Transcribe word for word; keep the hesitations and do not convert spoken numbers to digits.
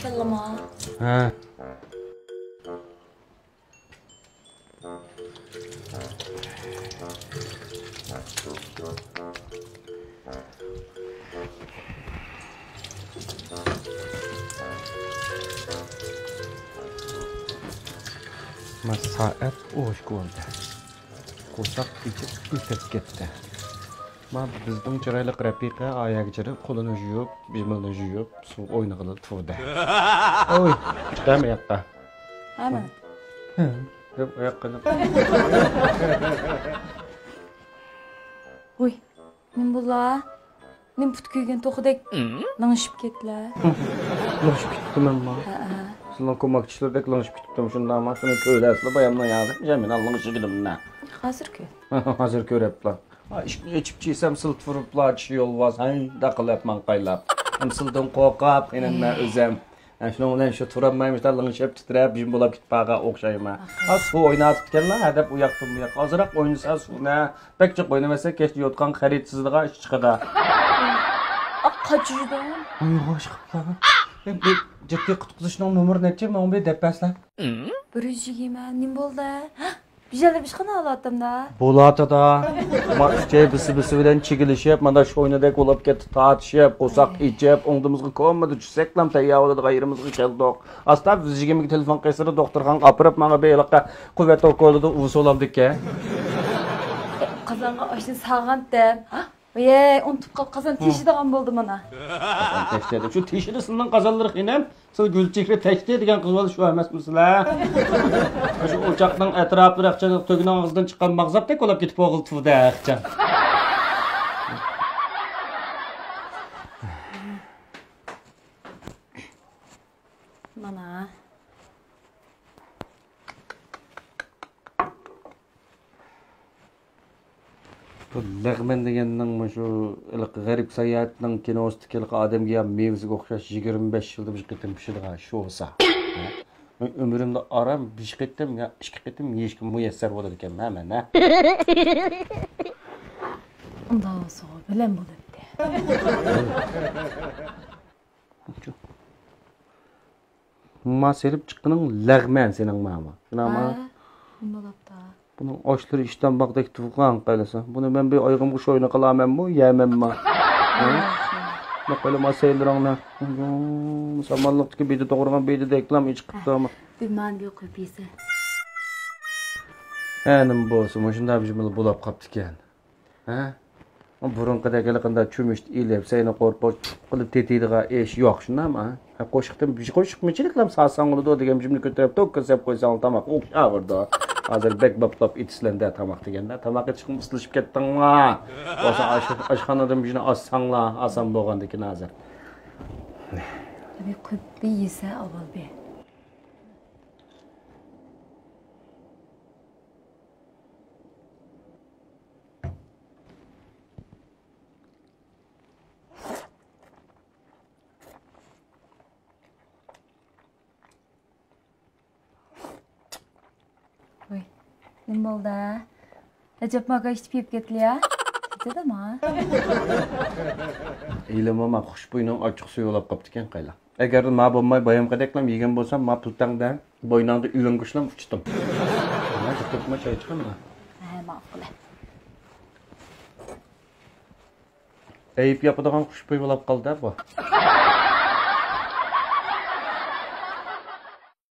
كەلدىما؟ ھە. ما سائەت ئوشۇق بولدى. قورساق ئېچىپ ئۆتۈپ كەتتى. ما بىزنىڭ چىرايلىق رەپىقە ئايەگە چىرىپ، قولىنى يۇيۇپ، بىمالنى يۇيۇپ، سۇ ئوينىغىلى تۇردى. ئوي، چىقايمۇ ياققا؟ ھەمە. دەپ ئاياققا. ۋۇي، نېمە بولا؟ نېمە پۇت كۆيگەن توخۇدەك لىڭشىپ كەتلە. لىڭشىپ كېتىپتىمەنما؟ ھەئە. سىلەرنىڭ كوماكچىلىرىدەك لىڭشىپ كېتىپتىم شۇنداقما؟ شۇنى كۆرەرسىلەر بايامنىڭ يازىق مەن لىڭشىگىنىمنى. ھازىركى. ھازىر كۆرەپلا. ئىشىكنى ئېچىپ چىيسام سىلتىۋۇرۇپلا چىشى يولۋاس ھەيدە قىلىپ ماڭقايلاپ. ھەم سىلدىن قورقاپ قېنىممەن ئۆزەم. ھە، شۇنىڭ بىلەن شۇ تۇرالماي مۇشۇنداق لىڭشىپ تىترەپ جىم بولاپ كېتىپ قالغان ئوخشايمەن. ھە، سۇ ئويناۋاتىدىكەنلا ھە دەپ ئۇ ياقتىن بۇ ياققا ئازراق ئوينىسا سۇنى. بەك جىق ئوينىۋەتسە كەچتە يوتقان خەرىتىسىدىغا ئىش چىقىدا. قاچىدۇ. ئۇيغۇر ئىشقىپلا. جىددىي قۇتقۇزۇشنىڭ نومۇرى نەچچە؟ ماڭا بىر دەپ بەرسىلە. بىر يۈز يىگىرمە. نېمە بولدى؟ بىژەللىرىم ئىشقىنا ئالاتتىمدا. بولاتىدا. ما ئۈچەي بىسى بىسى بىلەن چىگىلىشىپ، مانا شوينىدەك بولۇپ كەتتى، تارتىشىپ، قورساق ئېچىپ، ئوڭدىمىزغا كومىدا چۈشسەكلا تەييار بولىدىغان يېرىمىزغا كەلدۇق. ئاستا يۈز يىگىرمىگە تېلېفون قىلسىلا دوختۇرخانىغا ئاپىرىپ، ماڭا بېلىققا قۇۋۋەت ئوكۇلىدا ئۇۋا سولامدىكەن. قازانغا ئاشنى سالغانتىم. ۋەي، ئۇنتۇپ قال، قازان تېشىدىغان بولدى مانا. قازان تېشىدى. شۇ تېشىدى سىلىنىڭ قازانلىرى خېنىم. سىز گۈلچېھرە تەشتى دېگەن قىز بالا شۇ ئەمەسمۇ سىلەر؟ شۇ ئوچاقنىڭ ئەتراپىدا ئەخچان تۆگىنىڭ ئاغزىدىن چىققان ماغزاپتەك بولاپ كېتىپ بولغىلى تۇردى ئەخچان. مانا. بۇ لەغمەن دېگەننىڭ مۇشۇ ھېلىقى غەرب ساياھەتنىڭ كىنوسىدىكى ھېلىقى ئادەمگە يا مېۋىسىگە ئوخشاش يىگىرمە بەش يىلدا بىر قېتىم پىشىدىغان شوسا. مەن ئۆمرۈمدە ئاران بىر قېتىم يا ئىككى قېتىم يېيىشكە مۇيەسسەر بولىدىكەنمەن مەن ھە. ئۇنداق بولسىغۇ بىلەن بولاتتى. ما سېلىپ چىققىنىڭ لەغمەن سېنىڭ ماما. شۇناما؟ ھە، نېمە بولاپتا؟ بۇنىڭ ئاشلىرى ئىشتان باغدەك تۇغقان قايلىسا. بۇنى مەن بىر ئايىغىمغا شوينا قىلامەنمۇ، يەمەنمۇ؟ ھە؟ ما قايلا ما سەيلىرىڭنى. سامانلىقتىكى بېدە توغرىغان بېدىدەكلام ئىچ قىپتۇ. بىر مانا بىر قويۇپ يېسە. ھە، نېمە بولسا، مۇشۇنداق بىر بولاپ قاپتىكەن. ھە؟ بۇرۇنقىدەك ھېلىقىنداق چۆمۈچتە ئېلىپ، سەينى قورپۇق قىلىپ تېتىيدىغان ئىش يوق، شۇنداقمۇ؟ ھە، قوشۇقتىن بىر قوشۇق مىچىلىكلام سالساڭ بولىدۇ دېگەن جۈملە كۆتۈرۈپ توك سەپ قويساڭ تاماق ئوخشاۋېرىدۇ. ھازىر بەك باپلاپ ئېتىسىلەندە تاماق دېگەندە، تاماق ئېتىشقا ئۇستىلىشىپ كەتتىڭلار. بولسا ئاش-، ئاشخانىدىن بىرنى ئالساڭلار، ئاسان بولغاندىكىن ھازىر. بىر قويۇپ بىر يېسە ئاۋۋال بىر. ۋاي، نېمە بولدى؟ ئەجەب ماكاش تېپىپ كەتتى يا. كېتىدۇ ما. ھېلىمۇ ما خۇشبۇينىڭ ئاچچىق سۈيى بولاپ قاپتىكەن قايلا. ئەگەر ما بولماي بايامقىدەكلا يېگەن بولسام، ما پىلتەڭدە بويناڭدا ئۆلۈڭگۈچلەم ئۇچتۇم. ما دىققىتىمە چاي چىقىمدا. ھە، ماقۇل. ئەيىب ياپىدىغان خۇشبۇي بولاپ قالدى بۇ.